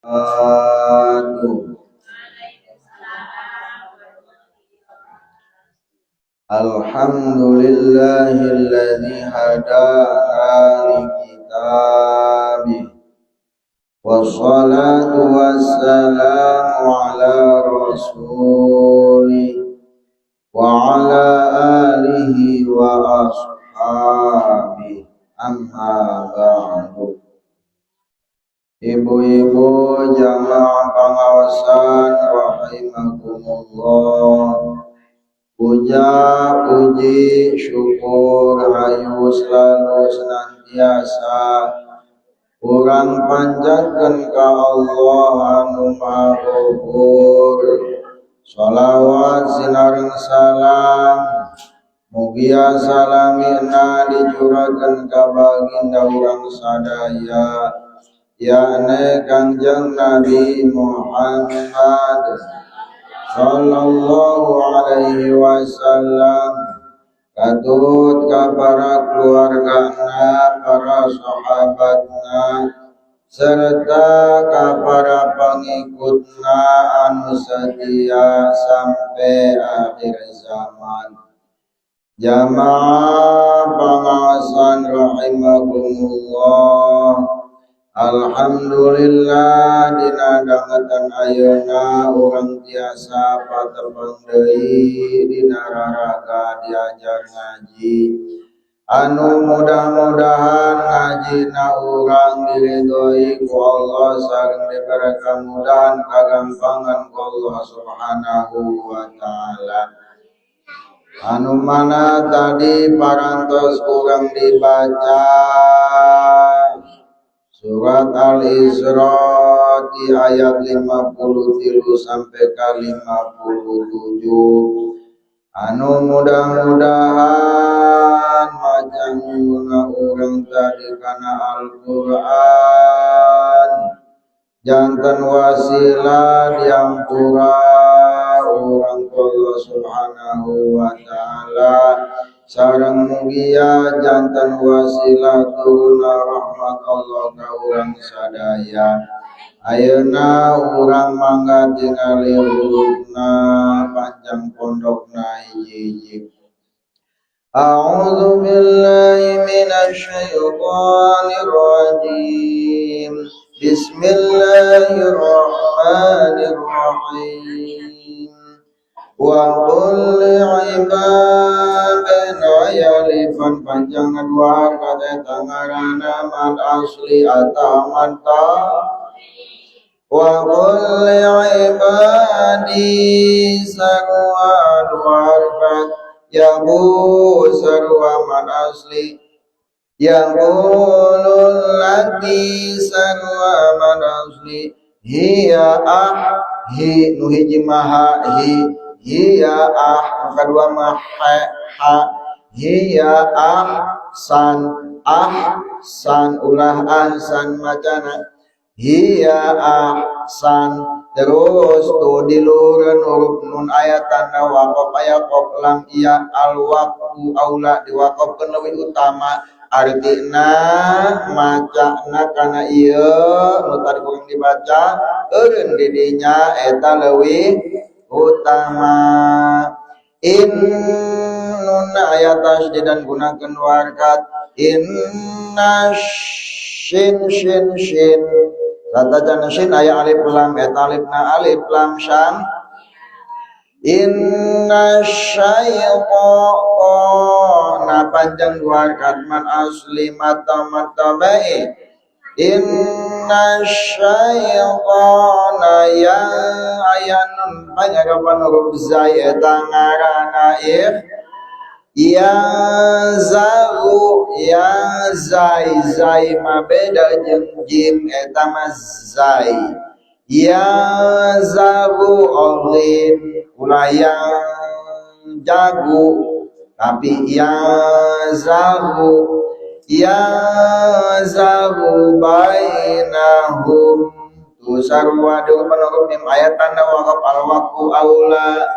Wabarakatuh. Alhamdulillahilladzi hadana likitabihi wassalatu wassalamu ala rasulih wa ala alihi wa ashabihi, amma ba'du. Ibu-ibu jamaah pengawasan rahimakumullah. Puja puji syukur hayu selalu senantiasa urang panjatkeun ka Allah anu Maha Luhur. Shalawat sinareng salam mugia salamina dicurahkeun ka baginda urang sadaya, yakni Kangjeng Nabi Muhammad sallallahu alaihi wasallam, katut ka para keluargana, para sahabatna, serta ka para pengikutna anu setia sampai akhir zaman. Jamaah pengawasan rahimakumullah. Alhamdulillah, dina dangetan ayeuna urang tiasa patepang deui dina raraga diajar ngaji anu mudah-mudahan ngajina urang diridhoi ku Allah sareng diberi kemudahan kagampangan ku Allah Subhanahu wa taala. Anu mana tadi parantos kurang dibaca surat Al-Isra di ayat 53 sampai ke 57, anu mudah-mudahan macam urang tadi kana Al-Quran jantan wasilah diampura urang Allah Subhanahu wa taala, sareng mugia jantan wasilah turuna rahmat Allah ka urang sadaya. Ayeuna urang mangga tingali hurufna panjang pondokna hiji-hiji. A'udzu billahi minasyaitonir rajim. Bismillahirrahmanirrahim. Wa qul li'ibadina ya alifan panjang dua harkat eta ngaranna mad asli atau mad ta. Wa qul li'ibadi sarwa dua harkat ya bu sarwa mad asli, yaqulul lati sarwa mad asli, hiya ah hi nu hiji maha hi, hiya ah kedua mah ha, ha hiya ah san, ah san ulah ahsan macana hiya ah san. Terus tuh dilureun huruf nun ayat tanda waqaf aya qaf lam iya al waqfu aula diwaqafkeun leuwih utama, artina macana kana ieu nu tadi kurang dibaca eureun di dinya eta leuwih utama. In nun ayat tasydid dan gunakeun warkat inna shin shin shin satajan shin aya alif lam eta alifna alif lam syam. Inna syaitana panjang dua harkat man asli mata mata bae. Inna syaitana ya ayanun panjang huruf zai eta ngaranna if ya zagu ya zai, zai ma beda jeung jim eta mah zai. Ya zagu ogin ulah yang jago tapi ya zagu, ya zagu bainahum tu sarwa dua penurup mim ayat tanda waqaf al waqfu aula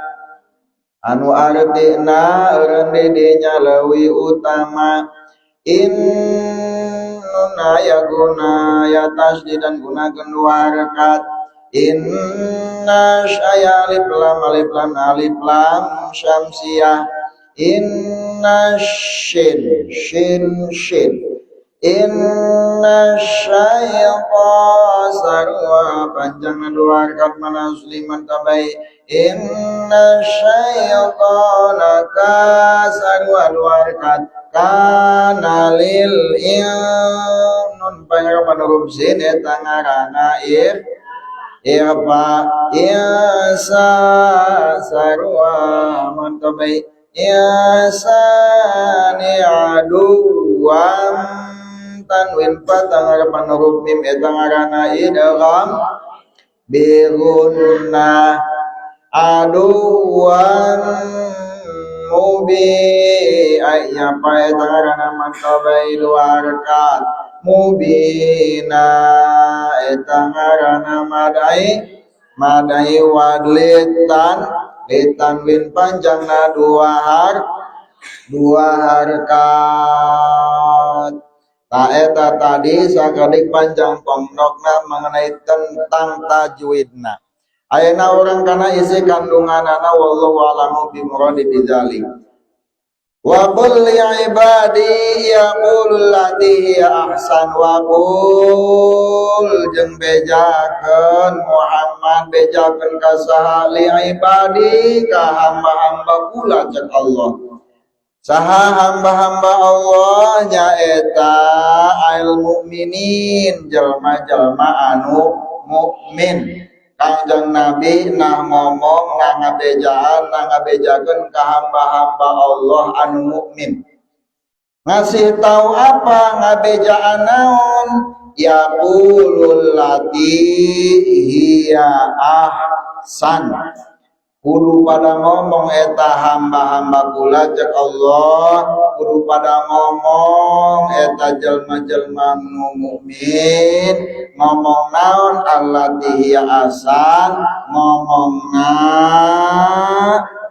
anu artina eureun di dinya leuwih utama. Inna nun aya guna ya tasdidan gunakeun dua harakat. Inna aya alif lam alif lam alif lam syamsiah. Inna shin shin shin. Inna syaitana sarwa panjang dua harakat mana musliman tabai. Inna syaitana kasarwa dua harakat kana lil nun panjang huruf sin eta ngaranna ir irfa insa sarwa mantabai insani aduwam tanwin patang harapan huruf mim eta ngaranna idgham bighunna aduwan mubi aya pa eta ngaranna mantabai dua harakat mubina eta ngaranna madai madai wadlitan litanwin panjangna dua harakat. Ta eta tadi sakedik panjang pondokna mengenai tentang tajwidna. Ayeuna urang kana isi kandunganana wallahu a'lamu bi muradi bidzalik. Wa qul li ibadi yaqulu allati hiya ahsan. Wa qul jeung bejakeun Muhammad bejakeun ka saha li ibadi ka hamba-hamba kula cek Allah. Saha hamba-hamba Allah nyaeta al mukminin jelma-jelma anu mukmin. Kangjeng Nabi nah ngomong nah ngabejaan nah ngabejakeun ka hamba-hamba Allah anu mukmin. Ngasih tahu apa ngabejaan naon? Yaqulul lati hiya ahsan. Kudu pada ngomong eta hamba-hamba kula cek Allah, kudu pada ngomong eta jelma-jelma nu mukmin, ngomong naon allati hiya ahsan, ngomongna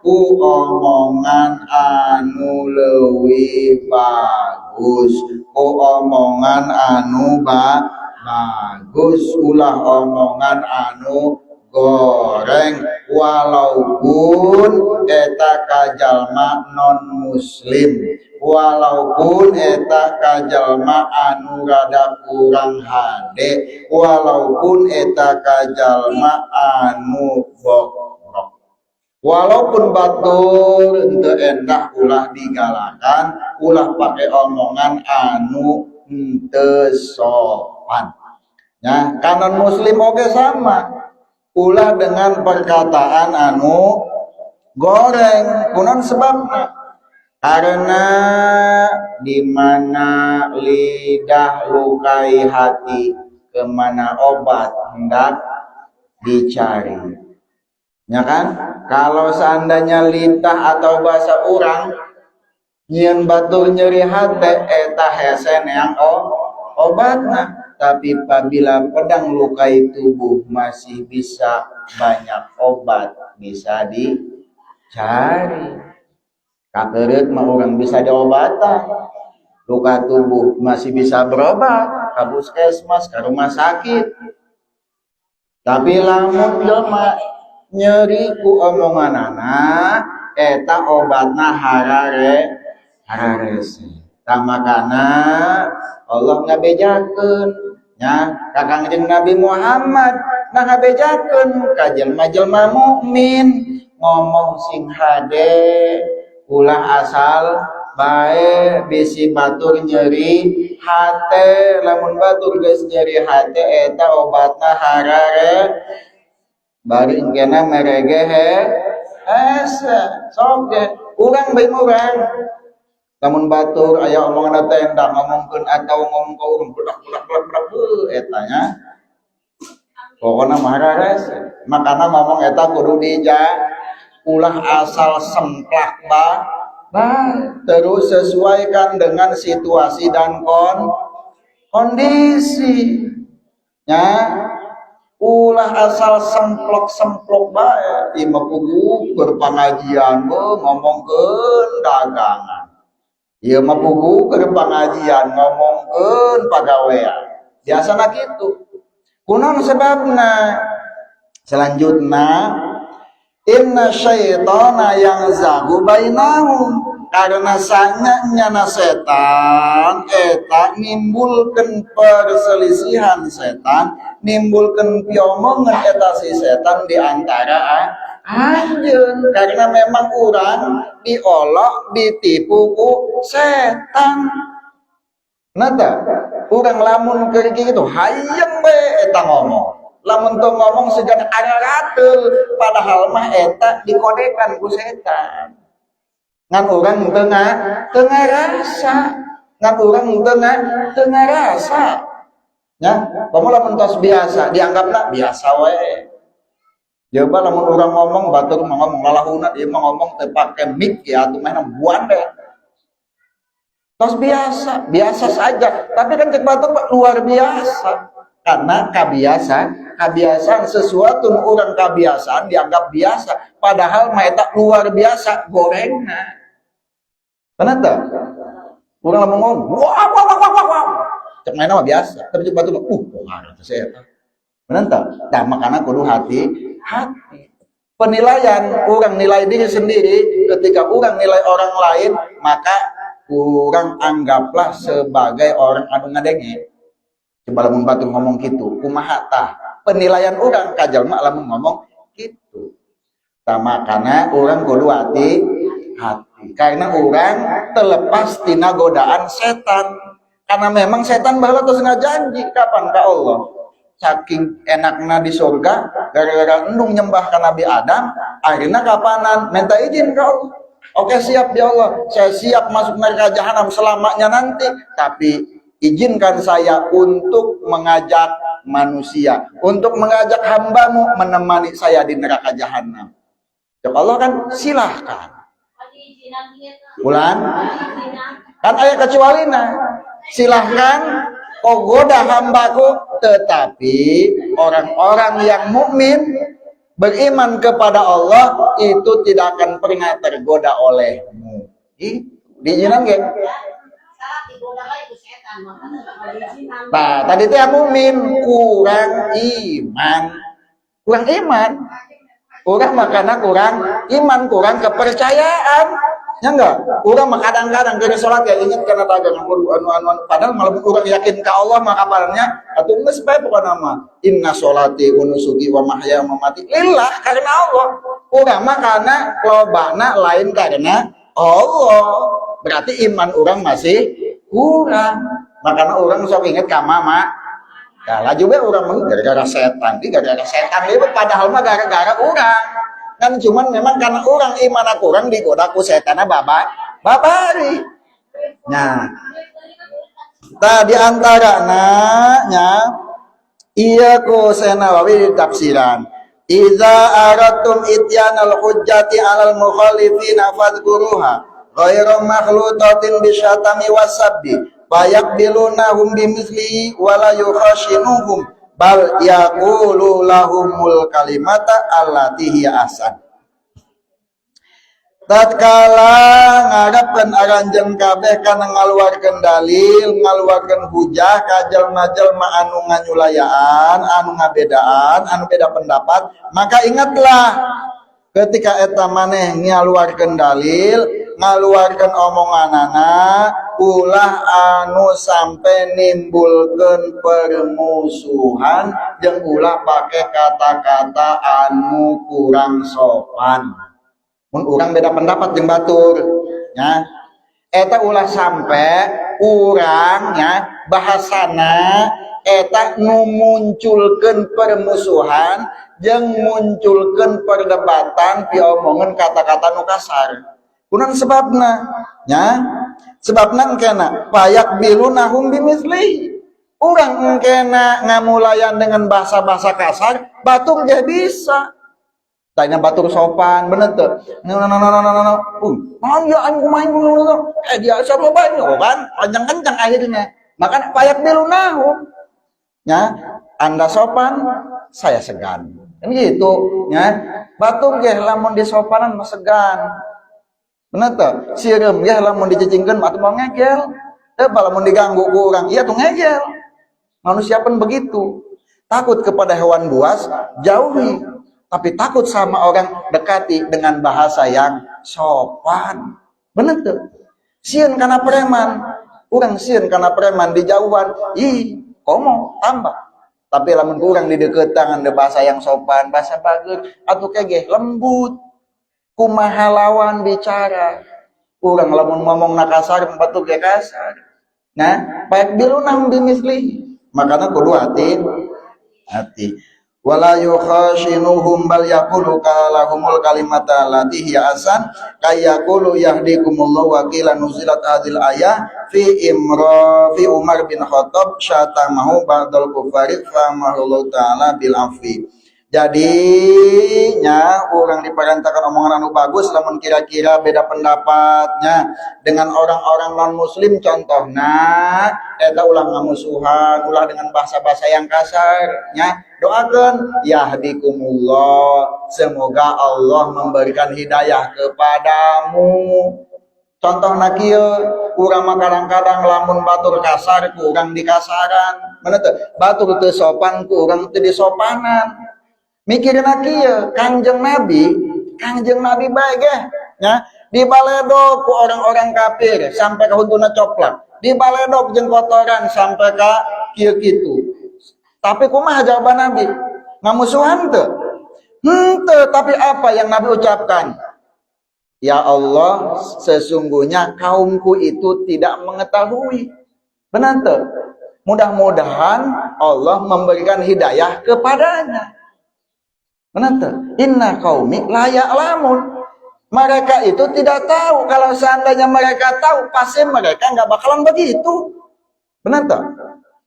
ku omongan anu leuwih bagus, ku omongan anu bagus, ulah omongan anu goreng walaupun eta kajalma non muslim, walaupun eta kajalma anu rada kurang hade, walaupun eta kajalma anu bokrok, walaupun batur henteu endah ulah digalakan, ulah pake omongan anu henteu sopan. Ya, kanon muslim oge sama, ulah dengan perkataan anu goreng. Kunaon sebabna? Karena di mana lidah lukai hati, kemana obat hendak dicari. Ya kan? Kalau seandainya lidah atau bahasa urang nyieun batur nyeri hate eta hese neang obatna. Tapi apabila pedang lukai tubuh masih bisa banyak obat bisa dicari. Kakereut mah urang bisa diobatan. Luka tubuh masih bisa berobat ka puskesmas, ka rumah sakit. Tapi lamun jelema nyeri ku omonganana eta obatna hararese. Tah makana Allah ngabejakeun nya ka Kangjeng Nabi Muhammad, nah ngabejakeun ka jelma-jelma mukmin ngomong sing hade, ulah asal bae bisi batur nyeri hate. Lamun batur geus nyeri hate eta obatna harare bari engkena merege he hese sok ge urang bae urang. Lamun batur aya omongan teh endah ngomongkeun atau ngomong ka urang bedak bedak bedak bedak beuh eta nya pokona mah hararese. Makana ngomong eta kudu dija ulah asal semplak ba terus sesuaikan dengan situasi dan kondisi ya. Ulah asal semplok-semplok bae ieu mah kudu keur pangajian ngomongkeun dagangan. Ieu mah puguh keur pangajian ngomongkeun pagawean. Biasana kitu. Kunaon sebabna? Selanjutnya, inna syaitana yanzaghu bainahum, karena sanya setan eta nimbulkeun perselisihan, setan nimbulkeun piomongan eta si setan di antara anjeun, karena memang urang diolok, ditipu ku setan. Nata urang lamun keur kitu hayang we eta ngomong, lamun teu ngomong siga ararateul, padahal mah eta dikodekan ku setan, ngan urang teu ngarasa, ngan urang teu ngarasa ya. Kamu lamun tos biasa, dianggapna biasa we. Coba lamun urang ngomong, batur mah ngomong lalahuna, dia mah ngomong teu pake mic ya atuh mah buan deh. Tos biasa, biasa saja. Tapi kan cek batur luar biasa. Karena kabiasa, kebiasaan sesuatu nu urang kebiasaan dianggap biasa, padahal mah eta luar biasa gorengna. Benar teu? Urang lamun ngomong, wah wah wah wah wah wah. Cek manehna mah biasa, tapi cek batur mah kumaha teh eta. Benar teu? Nah, makanya kudu hati hati. Penilaian orang nilai diri sendiri, ketika orang nilai orang lain, maka kurang anggaplah sebagai orang anu ngadenge. Coba lamun batur ngomong gitu, kumaha tah? Penilaian orang ka jalma lamun ngomong gitu. Tah, makana urang kudu hati hati. Karena orang terlepas tina godaan setan. Karena memang setan baheula tos ngajanji kapan ka Allah. Saking enakna di surga, gara-gara endung nyembah ka Nabi Adam, akhirnya kapanan minta izin ke Allah. Oke, siap ya Allah, saya siap masuk neraka jahanam selamanya nanti, tapi izinkan saya untuk mengajak manusia, untuk mengajak hambamu menemani saya di neraka jahanam. Ya Allah kan silahkan. Bulan kan aya kecuali, nah silahkan kau goda hambaku, tetapi orang-orang yang mukmin beriman kepada Allah itu tidak akan pernah tergoda olehmu. Ih, diizinan gak? Nah, tadi itu yang mukmin kurang iman. Kurang iman. Kurang makana kurang iman, kurang kepercayaan. Ya enggak? Urang mah kadang-kadang keur salat ya inget kana dagangan anu anu anu, padahal malah urang yakin ka Allah maka kaparnya atuh geus bae pokona mah inna sholati wa nusuki wa mahyaya wa mamati lillah, karena Allah. Urang mah karena lobana lain karena Allah. Berarti iman urang masih kurang. Makanya urang sok inget ka mama. Nah, laju we urang mah gara-gara setan, di gara-gara setan ieu, padahal mah gara-gara urang. Kan cuman memang karena orang iman kurang digoda ku setan baba babari. Nah, tadi antara nya iya ku Nawawi di tafsiran. Iza aradtum ityanal hujjati alal mukhalifina fadhkuruha ghairu makhlutatin bisyatami wasabbi fayaqbilunahum bimithlihi wala yukhashinuhum bal yaqulu lahumul kalimata allati hiya ahsan. Tatkala ngarepkeun aranjeun kabeh kana ngaluarkeun dalil, ngaluarkeun hujah ka jalma-jalma anu nganyulayaan, anu ngabedaan, anu beda pendapat, maka ingatlah ketika eta maneh ngaluarkeun dalil, ngaluarkeun omonganana, ulah anu sampai nimbulkeun permusuhan jeung ulah pake kata-kata anu kurang sopan. Mun urang beda pendapat jeung batur ya, eta ulah sampai urang ya bahasana eta nu munculkeun permusuhan jeung munculkeun perdebatan, piomongan kata-kata nu kasar. Kunaon sebabna nya? Sebabna engkena fayaqbilunahum bimithli, urang engkena ngamulayan dengan bahasa-bahasa kasar, batur ge bisa. Tanya batur sopan, bener tuh. No, no, no, no, no, no, no. Ya aing kumaha no. Eh, dia siapa banyak kan? Panjang kencang akhirnya. Maka fayaqbilunahum. Ya, Anda sopan, saya segan. Kan gitu, ya. Batur ge lamun disopanan mah segan. Bener teu? Sireum ya lamun dicicingkeun mah mau ngegel. Eh, lamun diganggu ku urang, iya tuh ngegel. Manusia pun begitu. Takut kepada hewan buas, jauhi. Tapi takut sama orang, dekati dengan bahasa yang sopan. Bener tuh? Sieun kana preman. Urang sieun kana preman di jauhan. Ih, komo tambah. Tapi lamun kurang di deketan ada bahasa yang sopan, bahasa bagus, atau kege lembut. Kumaha lawan bicara. Urang lamun ngomong kasar, batur ge kasar. Nah, fayaqbiluna bimitslihi. Makanya kudu hati hati. Wala yukhashinuhum bal yaqulu lahumul kalimata allati hiya ahsan kay yaqulu yahdikumullahu wa qila nuzilat hadhil ayah fi imra fi Umar bin Khattab syatamahu ba'dal kufari fa ta'ala bil afwi. Jadinya orang diperintahkan omongan anu bagus namun kira-kira beda pendapatnya dengan orang-orang non muslim, contohnya eta ulah ngamusuhan, ulah dengan bahasa-bahasa yang kasar nya. Doakan yahdikumullah, semoga Allah memberikan hidayah kepadamu. Contoh kieu, urang mah kadang-kadang lamun batur kasar ku urang dikasaran, mana tuh? Batur teu sopan ku urang teu disopanan. Mikirin kieu, Kangjeng Nabi, Kangjeng Nabi bae ge nya dibaledog ku orang-orang kafir sampai ke huntuna coplak, dibaledog jeung kotoran sampai ka kieu kitu. Tapi kumaha jawaban Nabi? Ngamusuhan teu? Henteu. Tapi apa yang Nabi ucapkan? Ya Allah, sesungguhnya kaumku itu tidak mengetahui. Benar tuh? Mudah-mudahan Allah memberikan hidayah kepadanya. Benar tuh? Inna qaumi la ya'lamun. Mereka itu tidak tahu. Kalau seandainya mereka tahu, pasti mereka nggak bakalan begitu. Benar tuh?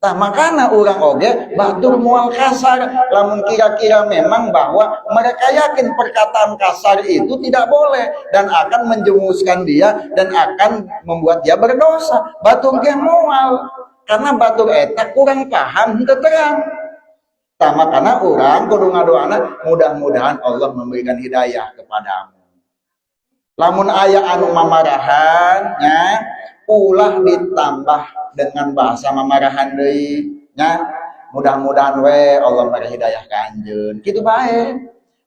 Nah, makanya orang oge batur mual kasar lamun kira-kira memang bahwa mereka yakin perkataan kasar itu tidak boleh dan akan menjerumuskan dia dan akan membuat dia berdosa. Batur ge moal karena batur eta kurang paham henteu terang. Tah, makana urang kudu ngadoana mudah-mudahan Allah memberikan hidayah kepadamu. Lamun aya anu mamarahan nya, ulah ditambah dengan bahasa mamarahan deui nya. Mudah-mudahan we Allah beri hidayah ka anjeun, kitu bae.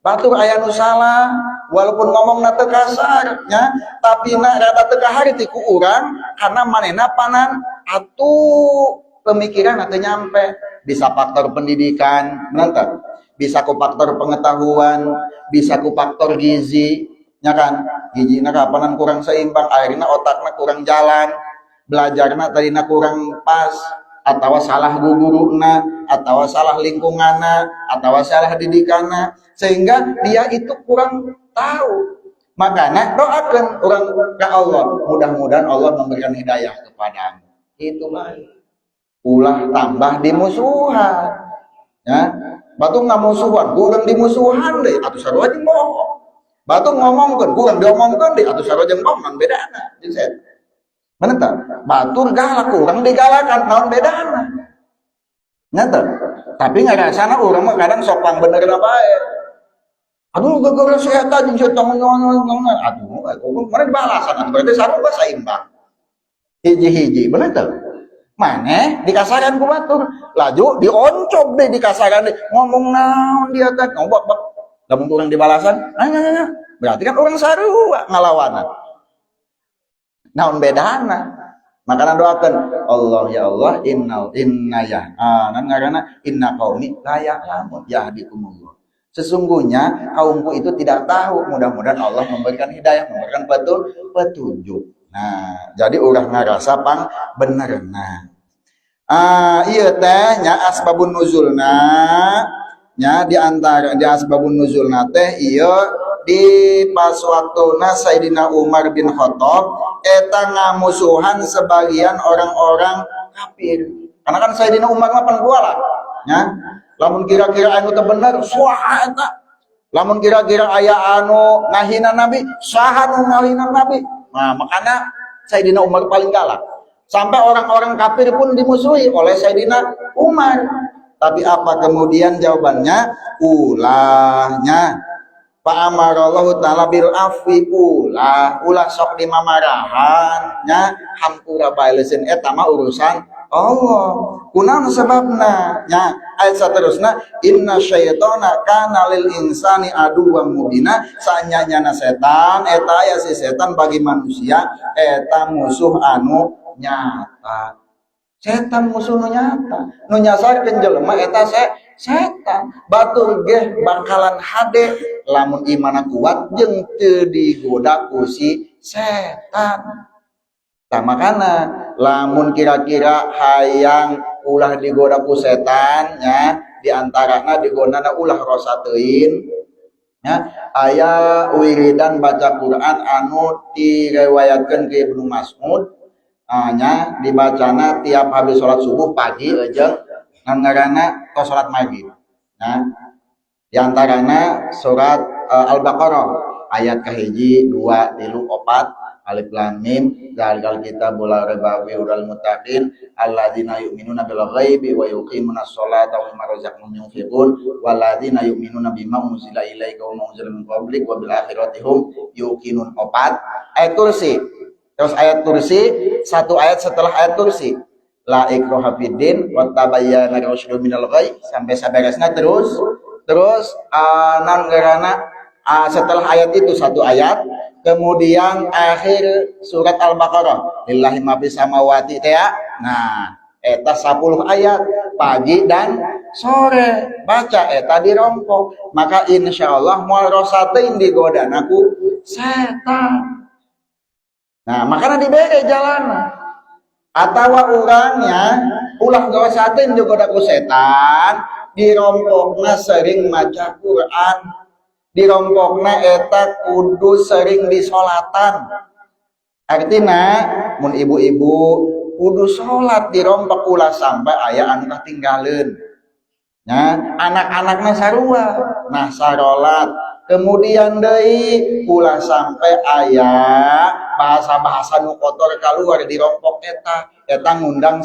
Batur aya nu salah, walaupun ngomongna teu kasar nya, tapi na rada teu kaharti ku urang karena manehna panan atuh pemikiran atau nyampe. Bisa faktor pendidikan, benar tak? Bisa ku faktor pengetahuan, bisa ku faktor gizi nya kan. Gizina kapanan kurang seimbang, akhirnya otaknya kurang jalan, belajarna tadina kurang pas, atau salah guruna, atau salah lingkunganna, atau salah didikanna, sehingga dia itu kurang tahu. Makanya doakan orang ke Allah, mudah-mudahan Allah memberikan hidayah kepadamu. Itu baik, ulah tambah dimusuhan ya. Batur ngamusuhan, kurang dimusuhan deh, atau sarua jeung bohong. Batur ngomongkeun, kurang diomongkeun deh, atau sarua jeung bohong, naon bedana jeung saya? Mana tak? Batur galak, kurang digalakan, naon bedana? Nyata. Tapi ngerasana urang mah kadang sok pang bener bae. Aduh, gara-gara saya tadi saya tangan. Aduh, mana dibalasan, berarti sarua saimbang. Hiji-hiji, bener tuh? Maneh dikasaran ku batur, laju dioncok deh, dikasaran deh, ngomong naon dia kan, ngomong bak, lamun kurang dibalasan, ah, nah, nah, berarti kan orang sarua ngalawanan. Naon bedana? Makanya doakan Allah, ya Allah, innal inna ya ah nan ngaranna inna qaumi la ya'lamun yahdikumullah. Sesungguhnya kaumku itu tidak tahu, mudah-mudahan Allah memberikan hidayah, memberikan petunjuk. Nah, jadi urang ngarasa pang bener. Nah, ah iya teh nya asbabun nuzulna nya, di antara di asbabun nuzulna teh iya di pas waktuna Sayyidina Umar bin Khattab eta ngamusuhan sebagian orang-orang kafir. Karena kan Sayyidina Umar mah pan lah ya. Lamun kira-kira anu teu bener, saha eta? Lamun kira-kira aya anu ngahina Nabi, saha nu ngahina Nabi? Nah, makanya Sayyidina Umar paling galak. Sampai orang-orang kafir pun dimusuhi oleh Sayyidina Umar. Tapi apa kemudian jawabannya? Ulahnya. Fa amarallahu ta'ala bil afwi, ulah ulah sok dimamarahan nya, hampura bae, leuseun eta mah urusan Allah. Kunaon sebabna nya? Ayat saterusna, inna syaitana kana lil insani aduwwan mubina, sanyanyana setan eta aya, si setan bagi manusia eta musuh anu nyata. Setan musuh nu nyata, nu nyasarkeun jelema eta setan. Batur ge bakalan hade lamun imana kuat jeung teu digoda ku si setan. Tah, makana lamun kira-kira hayang ulah digoda ku setan nya, diantarana digodana ulah rosa teuing nya. Aya wiridan baca Quran anu diriwayatkeun ke Ibnu Mas'ud nya, dibacana tiap habis sholat subuh pagi jeung ngaranna tos sholat maghrib. Nah, diantarana surat Al-Baqarah ayat kahiji, dua, tilu, opat, alif lam mim dzalikal kitabu la raiba fihi hudal muttaqin alladzina yu'minuna bil ghaibi wa yuqimuna sholata wa mimma razaqnahum yunfiqun walladzina yu'minuna bima unzila ilaika wa ma unzila min qablik wa bil akhirati hum yuqinun, opat. Ayat kursi, terus ayat kursi satu ayat setelah ayat kursi, la ikroha fiddin wa tabayyana rusydu minal ghai, sampai saberesna. Terus terus naon ngaranna, setelah ayat itu satu ayat, kemudian akhir surat Al-Baqarah, lillahi ma fis samawati teh ya. Nah, eta 10 ayat pagi dan sore baca eta dirompok, maka insya Allah moal rosa teuing digodana ku setan. Nah, makanya dibere jalan atau orangnya ulah rosa teuing digoda ku setan, dirompokna sering maca Quran, dirompokna eta kudu sering disolatan. Artinya mun ibu-ibu kudu salat dirompok, ulah sampai aya anu katinggalin. Nah, anak-anaknya sarua, nah sarolat. Kemudian deui ulah sampai aya bahasa-bahasa nu kotor keluar dirompok eta, eta ngundang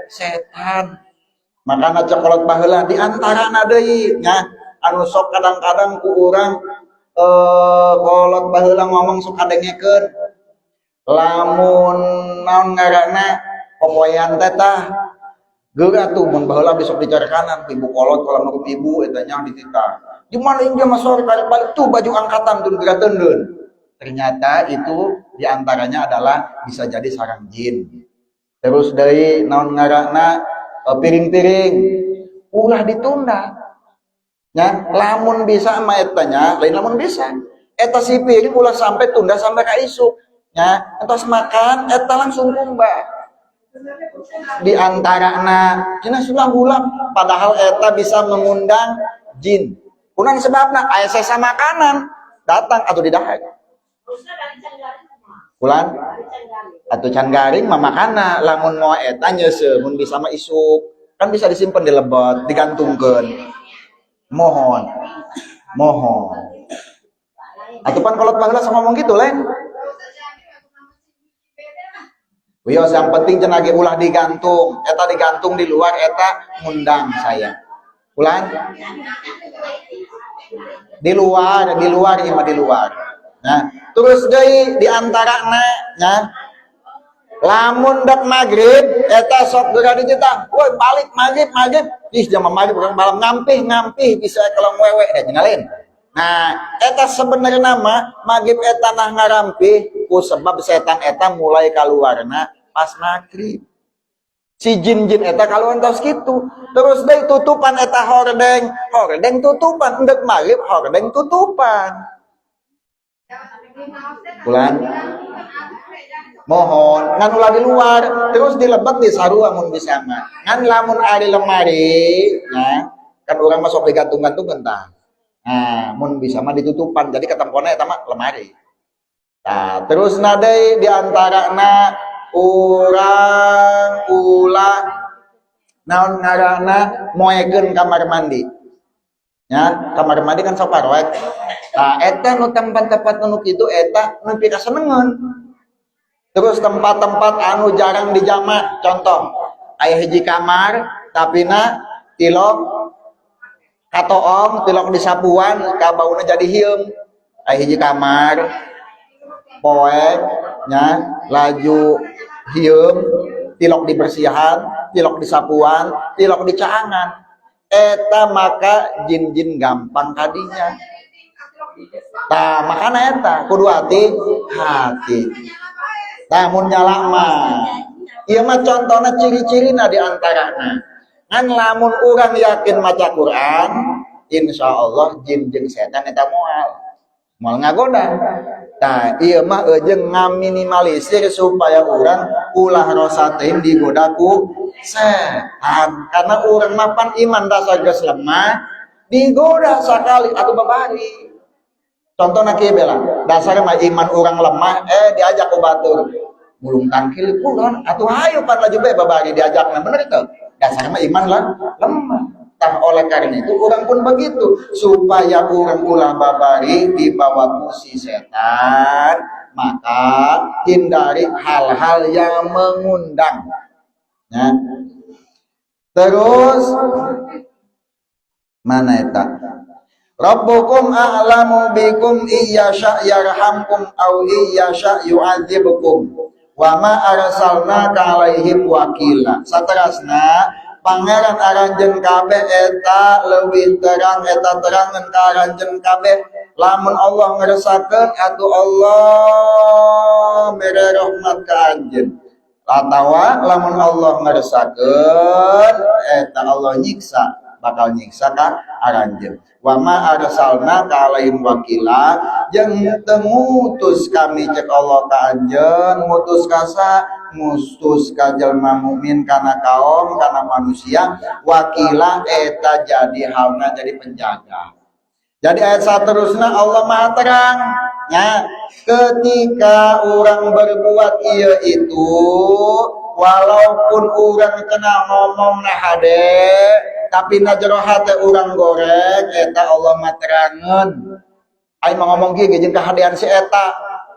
setan. Makana cek kolot baheula, di antarana deui nya anu sok kadang-kadang ku urang kolot baheula ngomong sok kadengekeun, lamun naon ngaranna popoean teh, tah geura tuh mun baheula besok dicarekanan ibu kolot, kalau nu ibu eta nya dititah di mana ini mah sore balik-balik tuh baju angkatan tuh geura teundeun. Ternyata itu diantaranya adalah bisa jadi sarang jin. Terus dari naon ngaranna, piring-piring ulah ditunda ya, lamun bisa mah eta nya, lain lamun bisa, eta si piring ulah sampai tunda sampai ka isuk ya, entos makan eta langsung kumbah. Di antarana cenah sudah ulah, padahal eta bisa mengundang jin. Kunaon sebabna? Aya sesa makanan datang atau didahar ulan atau can garing mah. Makana lamun mau eta nyeuseuh, mun bisa mah isuk, kan bisa disimpan di lebet, digantungkeun. Mohon mohon atau pan kolot baheula sok ngomong gitu lain. Wios, yang penting cenah ge ulah digantung. Eta digantung di luar eta ngundang saya. Ulan di luar, di luar ieu mah di luar. Nah, terus deui di antarana nya, lamun dek maghrib eta sok geura dititah, woi balik maghrib maghrib, ih jam maghrib urang malam ngampih ngampih bisa kalau wewe deh lain. Nah, eta sebenarnya nama maghrib eta nah ngarampih ku sebab setan eta mulai keluarna pas maghrib. Si jin-jin eta kaluar tos gitu. Terus deui tutupan eta hordeng, hordeng tutupan endek maghrib, hordeng tutupan. Bulan mohon ngan ulah di luar, terus dilebet di sarua mun bisa mah. Ngan lamun ari lemari ya kan orang masuk digantung-gantung entah. Nah, mun bisa mah ditutupan, jadi ketempona eta mah lemari. Nah, terus nadai di antara na urang ulah naon ngaranna moekeun kamar mandi ya. Kamar mandi kan sok parwek. Nah, eta nu tempat-tempat nu kitu eta nu pikasenengeun. Terus tempat-tempat anu jarang dijamah, contoh aya hiji kamar tapi na tilok katoong, tilok disapuan, kabauna jadi hieum. Aya hiji kamar poek nya, laju hieum, tilok dibersihan, tilok disapuan, tilok dicaangan, eta maka jin-jin gampang kadinya. Tah, makana eta kudu hati hati. Tah, mun nyala mah ieu mah contohna, ciri-cirina di antarana. Ngan lamun urang yakin maca Quran, insya Allah jin jeung setan eta moal moal ngagoda. Tah, ieu mah eujeung ngaminimalisir supaya urang ulah rosa teuing digoda ku setan, karena urang mapan iman dasar geus lemah, digoda sakali atau babari. Contohna kieu, bela dasarnya mah iman urang lemah, eh diajak ku batur mulung tangkil kulon atau hayu pan, laju bae babari diajakna. Bener itu, dasarnya mah iman lah lemah. Tah, oleh karena itu urang pun begitu, supaya urang ulah babari dibawa ku si setan, maka hindari hal-hal yang mengundang ya. Terus mana eta? ربكم أعلم بكم إن يشأ يرحمكم أو إن يشأ يعذبكم وما أرسلناك عليهم وكيلا. Saterasna, Pangeran aranjeun kabeh eta leuwih terang, eta terangan ka aranjeun kabeh. Lamun Allah ngeresakeun atuh Allah mere rahmat ka anjeun, atawa lamun Allah ngeresakeun eta Allah nyiksa, bakal nyiksa ka aranjeun. وما أرسلناك عليهم وكيلا, jeung teu ngutus kami, cek Allah, ka anjeun. Ngutus ka sa? Ngutus ka jelma mukmin, kana kaum, kana manusia, وكيلا eta jadi halna jadi penjaga. Jadi ayat seterusnya Allah Maha terang ya, ketika orang berbuat iya itu, walaupun orang kena ngomong nah hade, tapi na jero hate urang goreng, eta Allah mah terangeun. Aing mau ngomong kieu jeung kahadean si eta,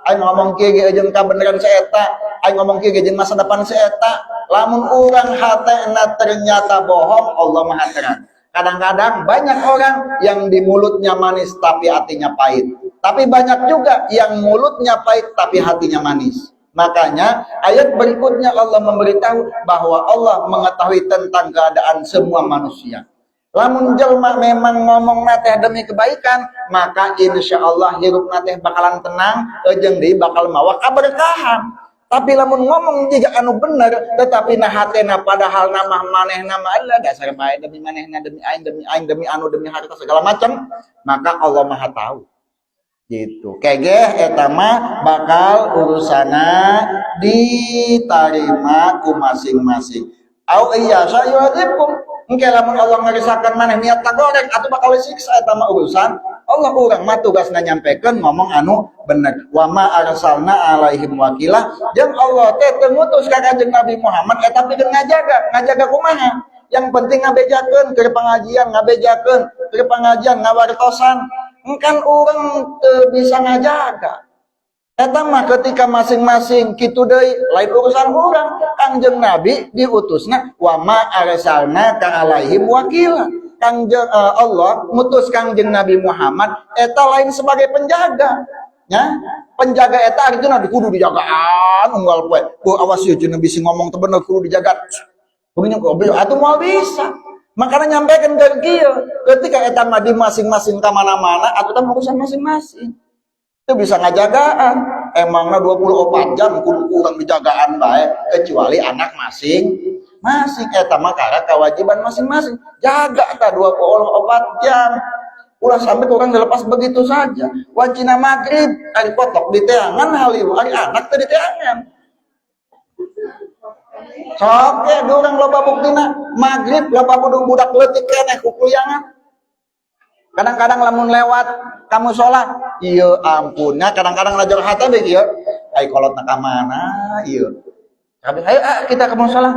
aing ngomong kieu jeung kabeneran si eta, aing ngomong kieu jeung masa depan si eta. Lamun urang hatena ternyata bohong, Allah Maha terang. Kadang-kadang banyak orang yang di mulutnya manis tapi hatinya pahit, tapi banyak juga yang mulutnya pahit tapi hatinya manis. Makanya ayat berikutnya Allah memberitahu bahwa Allah mengetahui tentang keadaan semua manusia. Lamun jelma memang ngomong teh demi kebaikan, maka insya Allah hirup teh bakalan tenang, ejeng deui bakal mawa kaberkahan. Tapi lamun ngomong juga anu bener, tetapi nah hatena padahal nama manehna mah Allah dasar bae demi manehna, demi aing, demi aing, demi anu, demi harta segala macam, maka Allah Maha tahu gitu. Kegeh eta mah bakal urusana ditarima ku masing-masing. أو إن يشأ يعذبكم, engke lamun Allah ngerisakan maneh niat goreng atau bakal disiksa, eta mah urusan Allah. Urang mah tugasna nyampekeun, ngomong anu bener. وما أرسلنا عليهم وكيلا, jeung Allah teh teu ngutus ka Kanjeng Nabi Muhammad eta pikeun ngajaga. Ngajaga kumaha? Yang penting ngabejakeun ke pengajian, ngabejakeun ke pengajian, ngawartosan. Kan urang teu bisa ngajaga. Eta mah ketika masing-masing kitu deui, lain urusan urang. Kangjeng Nabi diutusna وما أرسلناك عليهم وكيلا. Kangjeng Allah ngutus Kangjeng Nabi Muhammad eta lain sebagai penjaga. Ya, penjaga eta artinya kudu dijagaan unggal poe. Bu, awas ieu cenah bisi ngomong teu bener, kudu dijaga. Kudu goblok atuh moal bisa. Makanya nyampaikan ke kieu, ketika eta mah di masing-masing ka mana-mana atuh teh urusan masing-masing. Itu bisa ngajagaan. Emangnya 24 jam kudu kurang dijagaan baik, kecuali anak masing masing, eta mah karena kewajiban masing-masing. Jaga ta 24 jam. Ulah sampai kurang dilepas begitu saja. Wancina maghrib, ari kotok di teangan haliu, ari anak teh di teangan. Sok ya urang loba buktina, maghrib loba budak leutik keneh kukuliangan. Kadang-kadang lamun lewat kamu sholat, iya ampunnya, kadang-kadang lajor hati deh, iya. Ai kolot ka mana, iya. Kabeh, ayo ah, kita ke musola.